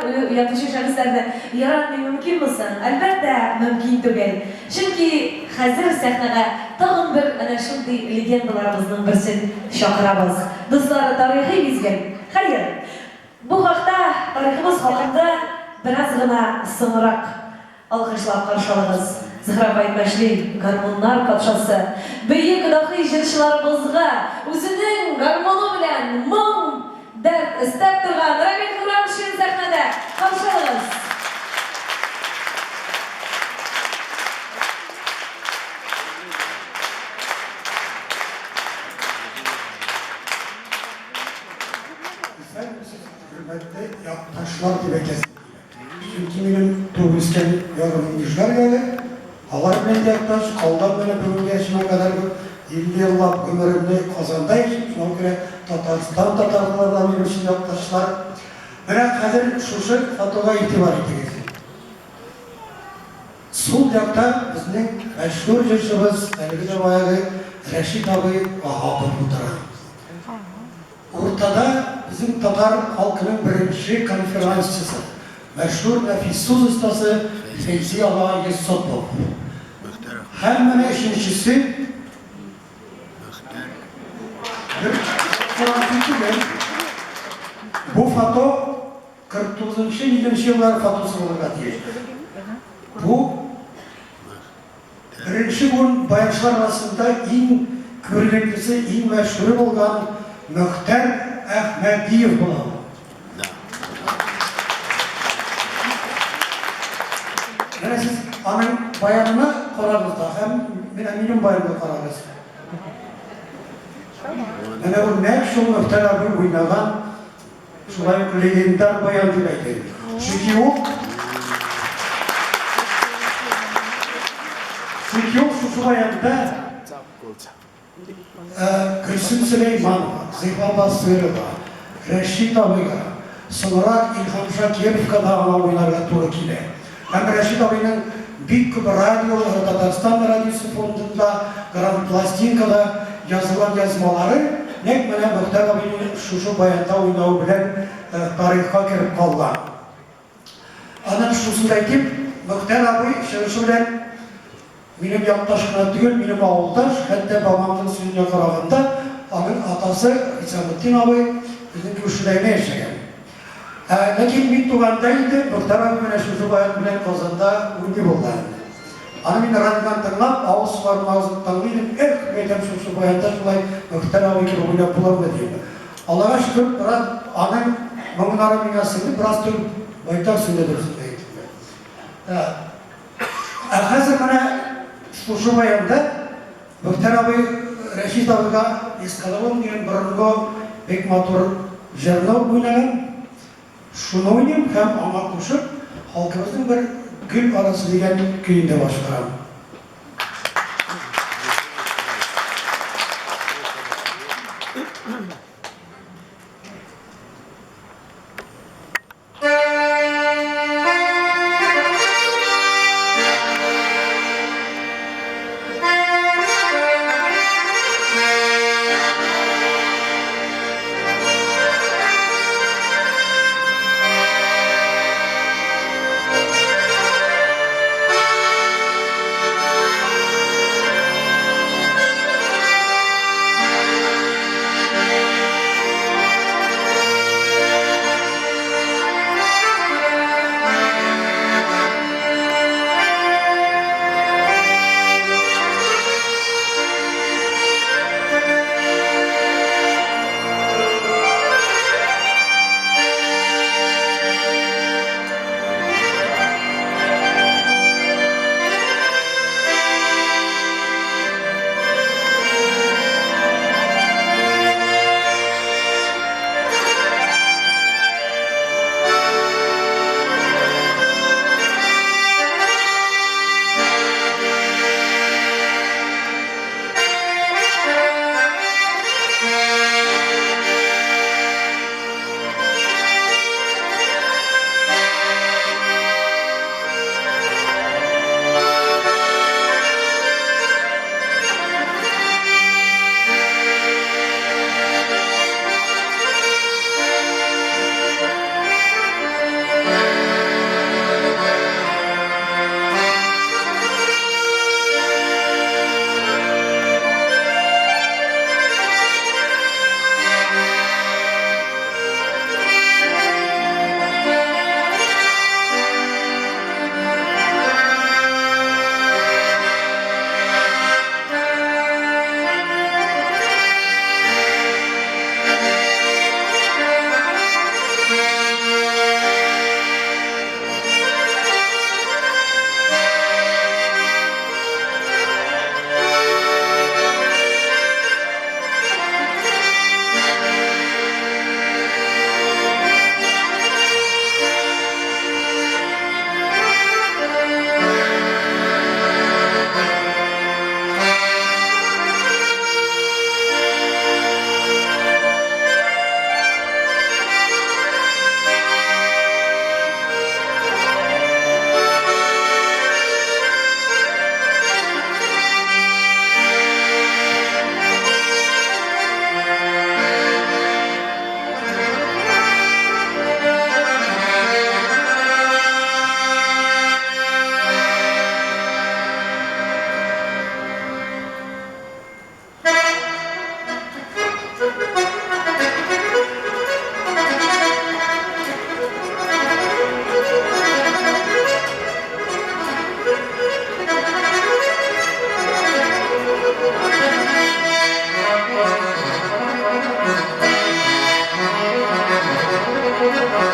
уятучы шәхесләрне яратмый мөмкинме соң? Әлбәттә, мөмкин түгел. Чөнки хәзер сәхнәгә тагын бер әнә шундый легендаларыбызның берсен чакырабыз. Дуслар, тарихи мизгел. Хәер, бу хакта, тарихыбыз хакында бераз гына соңрак. Алкышлап каршы алыгыз, Зөһрә апа әйтмешли, гармуннар патшасы, бөек даһи җырчыларыбызга үзенең гармуны белән моң, дәрт өстәп торган Рамил Хурамшин сәхнәдә! Каршы алыгыз! Исәнмесез, хөрмәтле якташлар дип әйтәсем килә. Чөнки минем туып үскән ягым Нижгар ягы, алар белән дә якташ, алдан менә бүгенге яшемә кадәр бу 50 еллап гомеремне Казанда яшим, шуңа күрә Татарстан татарлары да минем өчен якташлар. Менә хәзер шушы фотога игътибар итегез. Сул якта безнең мәшһүр җырчыбыз, әлеге дә баягы Рәшит абый Ваһапов утыра. Уртада безнең татар халкының беренче конферансьесы, мәшһүр нәфис сүз остасы Фәйзи ага Йосыпов. Һәм менә өченчесе, бер фотография түгел, бу фото 49 нчы, 50 нче еллар фотосы булырга тиеш. Бу Беренче буын баянчылар арасында иң күренеклесе, иң мәшһүре булган Мөхтәр Әхмәдиев була ул. Менә сез аның баянына карагыз да һәм менә минем баянга карагыз. Менә бу нәкъ шул Мөхтәр абый уйнаган Шулай ук легендар баян дип әйтәйек. Чөнки ул Чөнки ул шушы баянда Гөлсем Сөләйманова, Зифа Басыйрова, Рәшит абыйга, соңрак Илһам Шакировка да аңа уйнарга туры килә. Һәм Рәшит абыйның бик күп радиолары, Татарстан радиосы фондында, грампластинкада язылган язмалары нәкъ менә Мөхтәр абыйның шушы баянда уйнавы белән тарихка кереп калган. Аннан шунысын да әйтим, Мөхтәр абый чыгышы белән минем якташ кына түгел, минем авылдаш, хәтта бабамның сүзенә караганда, аның атасы Хисаметдин абый безнең күршедә генә яшәгән. Ә, ләкин мин туганда инде Мөхтәр абый менә шушы баян белән Казанда уйный булган инде. Аны мин радиодан тыңлап, авыз суларым агызып тыңлый идем, эх, мин әйтәм, шушы баянда шулай Мөхтәр абый кебек уйнап булырмы дим. Аллага шөкер, бераз аның моңнары миңа сеңде, бераз түгел, байтак сеңде дөресен әйтим. Ә, ә хәзер менә шушы баянда Мөхтәр абый Рәшит абыйга Эскадрон дигән борынгы бик матур җырны уйнаган. Шуны уйныйм һәм аңа кушып халкыбызның бер Гөл арасы дигән көен дә башкарам. Thank you.